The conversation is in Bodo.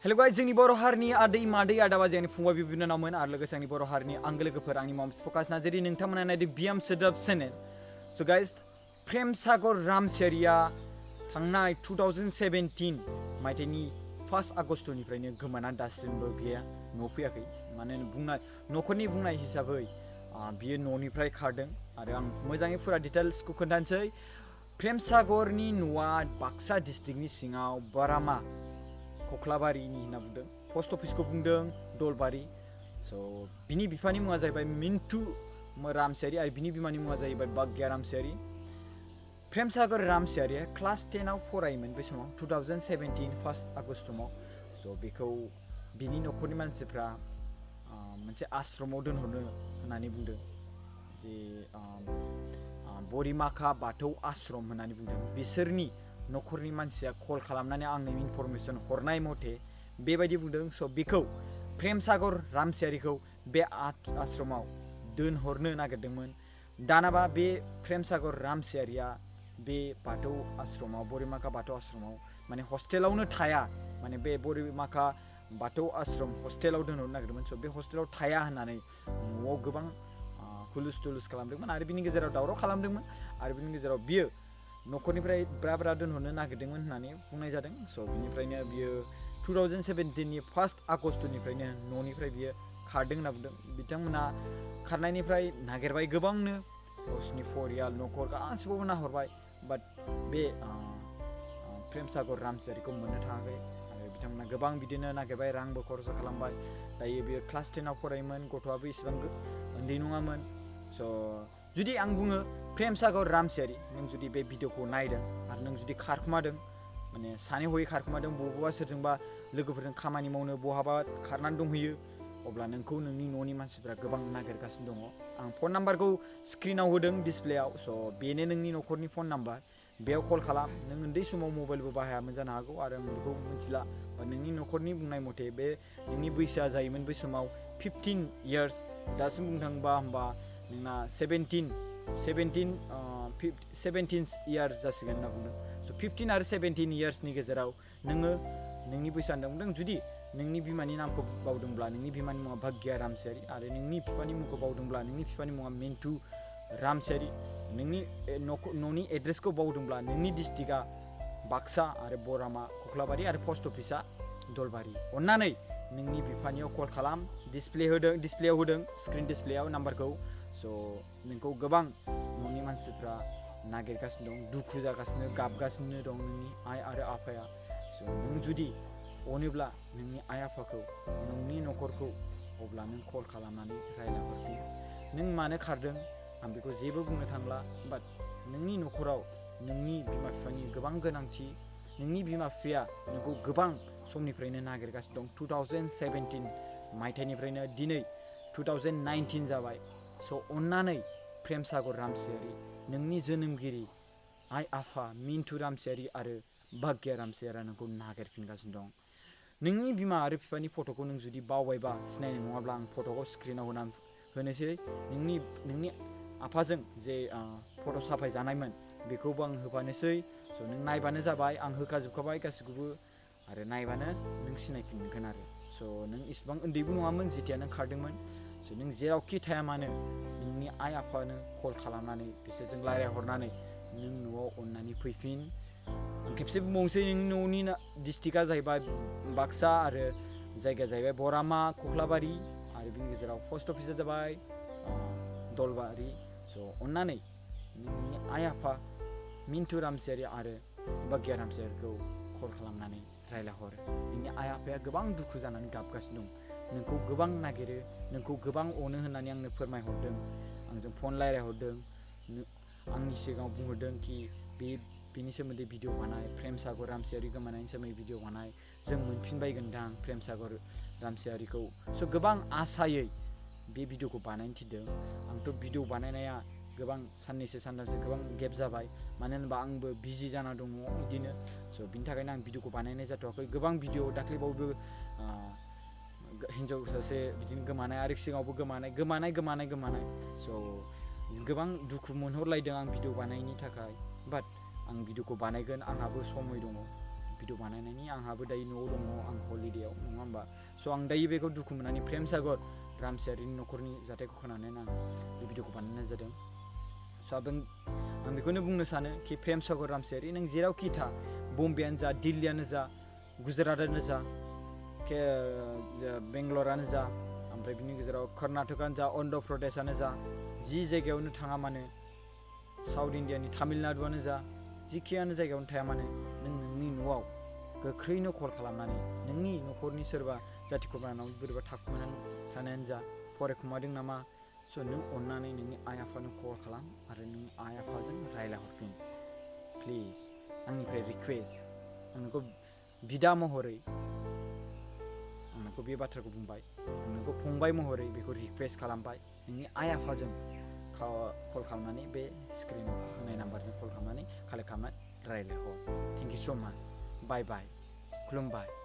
हेलो गाइस जोंनि बर' हारिनि आदै मादै आदा बाजै आंनि फंबाय बिब' बिनानावमोन आरो लोगोसे आंनि बर' हारिनि आंगो लोगोफोर आंनि माम प्रकाश नार्जारी नोंथांमोना नायदों बियाम सोदोब चेनेल स' गाइस प्रेमसागर रामचियारिया थांनाय 2017 मायथाइनि 1 आगस्टनिफ्रायनो गोमानानै दासिमबो गैया न'आव फैयाखै मानो बुंनाय न'खरनि बुंनाय हिसाबै बियो न'निफ्राय खारदों आरो आं मोजाङै फुरा डिटेल्सखौ खोन्थानोसै प्रेमसागरनि न'आ बाक्सा डिस्ट्रिक्टनि सिङाव बारामा कख्लाबारिनि होनना बुंदों पस्ट अफिसखौ बुंदों दलबारि स' बिनि बिफानि मुङा जाहैबाय मिन्टु रामचियारि आरो बिनि बिमानि मुङा जाहैबाय भाग्या रामचियारि प्रेमसागर रामचियारिया क्लास 10आव फरायोमोन बे समाव 2017 1 आगस्ट समाव स' बेखौ बिनि न'खरनि मानसिफ्रा मोनसे आश्रमाव दोनहरनो होननानै बुंदों जे बरिमाखा बाथौ आश्रम होननानै बुंदों बिसोरनि न'खरनि मानसिया कल खालामनानै आंनो इनफरमेसन हरनाय मथे बेबायदि बुंदों स' बेखौ प्रेमसागर रामचियारिखौ बे आश्रमाव दोनहरनो नागिरदोंमोन दानाबा बे प्रेमसागर रामचियारिया बे बाथौ आश्रमाव बरिमाखा बाथौ आश्रमाव माने हस्टेलावनो थाया माने बे बरिमाखा बाथौ आश्रम हस्टेलाव दोनहरनो नागिरदोंमोन स' बे हस्टेलाव थाया होननानै न'आव गोबां हुलुस थुलुस खालामदोंमोन आरो बिनि गेजेराव दावराव खालामदोंमोन आरो बिनि गेजेराव बियो न'खरनिफ्राय ब्रा दोनहरनो नागिरदोंमोन होननानै बुंनाय जादों स' बिनिफ्रायनो बियो 2017नि 1 आगस्टनिफ्रायनो न'निफ्राय बियो खारदों होनना बुंदों बिथांमोना खारनायनिफ्राय नागिरबाय गोबांनो गावसिनि फरियाल न'खर गासिखौबो नाहरबाय बाट बे प्रेमसागर रामचियारिखौ मोननो थाङाखै आरो बिथांमोना गोबां बिदिनो नागिरबाय रांबो खरसा खालामबाय दायो बियो क्लास 10आव फरायोमोन गथ'आबो इसेबां उन्दै नङामोन स' जुदि आं बुङो प्रेमसागर रामचियारि नों जुदि बे भिडिअखौ नायदों आरो नों जुदि खारखुमादों माने सानै हयै खारखुमादों बबेबा सोरजोंबा लोगोफोरजों खामानि मावनो बहाबा खारनानै दंहैयो अब्ला नोंखौ नोंनि न'नि मानसिफ्रा गोबां नागिरगासिनो दङ आं फन नाम्बारखौ स्क्रिनाव होदों डिसप्लेआव स' बेनो नोंनि न'खरनि फन नाम्बार बेयाव कल खालाम नों उन्दै समाव मबाइलबो बाहायामोन जानो हागौ आरो आं बेखौ मिथिला नोंनि न'खरनि बुंनाय मथे बे नोंनि बैसोआ जायोमोन बै समाव 15 इयार्स दासिम बुंनो थाङोबा होमबा नोंना 17 इयार जासिगोन होनना बुंदों स' 15 आरो 17 इयार्सनि गेजेराव नोङो नोंनि बैसो होनना बुंदों जुदि नोंनि बिमानि नामखौ बावदोंब्ला नोंनि बिमानि मुङा भाग्या रामचियारि आरो नोंनि बिफानि मुंखौ बावदोंब्ला नोंनि बिफानि मुङा मिन्टु रामचियारि नोंनि न'नि एड्रेसखौ बावदोंब्ला नोंनि डिस्ट्रिक्टआ बाक्सा आरो बरामा कख्लाबारि आरो पस्ट अफिसा दलबारि अन्नानै नोंनि बिफानियाव कल खालाम डिसप्लेयाव होदों स्क्रिन डिसप्लेयाव नाम्बारखौ स' नोंखौ गोबां न'नि मानसिफ्रा नागिरगासिनो दं दुखु जागासिनो गाबगासिनो दं नोंनि आइ आरो आफाया स' नों जुदि अनोब्ला नोंनि आइ आफाखौ नोंनि न'खरखौ अब्ला नों कल खालामनानै रायज्लायहरफिन नों मानो खारदों आं बेखौ जेबो बुंनो थांला बाट नोंनि न'खराव नोंनि बिमा बिफानि गोबां गोनांथि नोंनि बिमा बिफाया नोंखौ गोबां समनिफ्रायनो नागिरगासिनो दं 2017 मायथाइनिफ्रायनो दिनै 2019 जाबाय स' अन्नानै प्रेमसागर रामचियारि नोंनि जोनोमगिरि आइ आफा मिन्टु रामचियारि आरो भाग्या रामचियारिया नोंखौ नागिरफिनगासिनो दं नोंनि बिमा आरो बिफानि फट'खौ नों जुदि बावबायबा सिनायनाय नङाब्ला आं फट'खौ स्क्रिनाव होनोसै नोंनि आफाजों जे फट' साफायजानायमोन बेखौबो आं होफानोसै स' नों नायबानो जाबाय आं होखाजोबखाबाय गासिखौबो आरो नायबानो नों सिनायफिनगोन आरो स' नों इसिबां उन्दैबो नङामोन जेथिया नों खारदोंमोन स' नों जेरावखि थाया मानो नोंनि आइ आफानो कल खालामनानै बिसोरजों रायज्लायहरनानै नों न'आव अननानै फैफिन आं खेबसे बुंबावनोसै नोंनि न'नि डिस्ट्रिक्टआ जाहैबाय बाक्सा आरो जायगाया जाहैबाय बरामा कख्लाबारि आरो बिनि गेजेराव पस्ट अफिसा जाबाय दलबारि स' अन्नानै नोंनि आइ आफा मिन्टु रामचियारि आरो भाग्या रामचियारिखौ कल खालामनानै रायज्लायहर नोंनि आइ आफाया गोबां दुखु जानानै गाबगासिनो दं नोंखौ गोबां नागिरो नोंखौ गोबां अनो होननानै आंनो फोरमायहरदों आंजों फन रायज्लायहरदों आंनि सिगाङाव बुंहरदों कि बेनि सोमोन्दै भिडिअ बानाय प्रेमसागर रामचियारि गोमानायनि सोमोन्दै भिडिअ बानाय जों मोनफिनबायगोनदां प्रेमसागर रामचियारिखौ स' गोबां आसायै बे भिडिअखौ बानायनो थिनदों आंथ' भिडिअ बानायनाया गोबां साननैसो सानथामसो गोबां गेप जाबाय मानो होनबा आंबो बिजि जाना दङ बिदिनो स' बिनि थाखायनो आं भिडिअखौ बानायनाय जाथ'वाखै गोबां भिडिअ दाख्लैबावबो हिन्जाव सासे बिदिनो गोमानाय आरो सिगाङावबो गोमानाय स' गोबां दुखु मोनहरलायदों आं भिडिअ बानायनि थाखाय बाट आं भिडिअखौ बानायगोन आंहाबो समय दङ भिडिअ बानायनायनि आंहाबो दायो न'आव दङ आं हलिडेआव नङा होमबा स' आं दायो बेखौ दुखु मोननानै प्रेमसागर रामचारिनि न'खरनि जाथायखौ खोनानानै आं बे भिडिअखौ बानायनाय जादों स' आं बेखौनो बुंनो सानो कि प्रेमसागर रामचारि नों जेरावखि था बम्बेआनो जा दिल्लीयानो जा गुजरातआनो जा बेंगलरानो जा ओमफ्राय बिनि गेजेराव कर्नाटकआनो जा अन्ध्र प्रदेशआनो जा जि जायगायावनो थाङा मानो साउथ इण्डियानि तामिलनाडुआनो जा जिखियानो जायगायावनो थाया मानो नों नोंनि न'आव गोख्रैनो कल खालामनानै नोंनि न'खरनि सोरबा जाथि खुरमानाव बोरैबा थाखुमानानै थानायानो जा फरायखुमादों नामा स' नों अननानै नोंनि आइ आफानो कल खालाम आरो नोंनि आइ आफाजों रायज्लायहरफिन प्लिज आंनिफ्राय रिकुवेस्ट आं नोंखौ बिदा महरै आं नोंखौ बे बाथ्राखौ बुंबाय आं नोंखौ फंबाय महरै बेखौ रिकुवेस्ट खालामबाय नोंनि आइ आफाजों कल खालामनानै बे स्क्रिनाव होनाय नाम्बारजों कल खालामनानै कालेक्ट खालामनानै रायज्लायहर थेंक इउ स' माच बाय बाय खुलुमबाय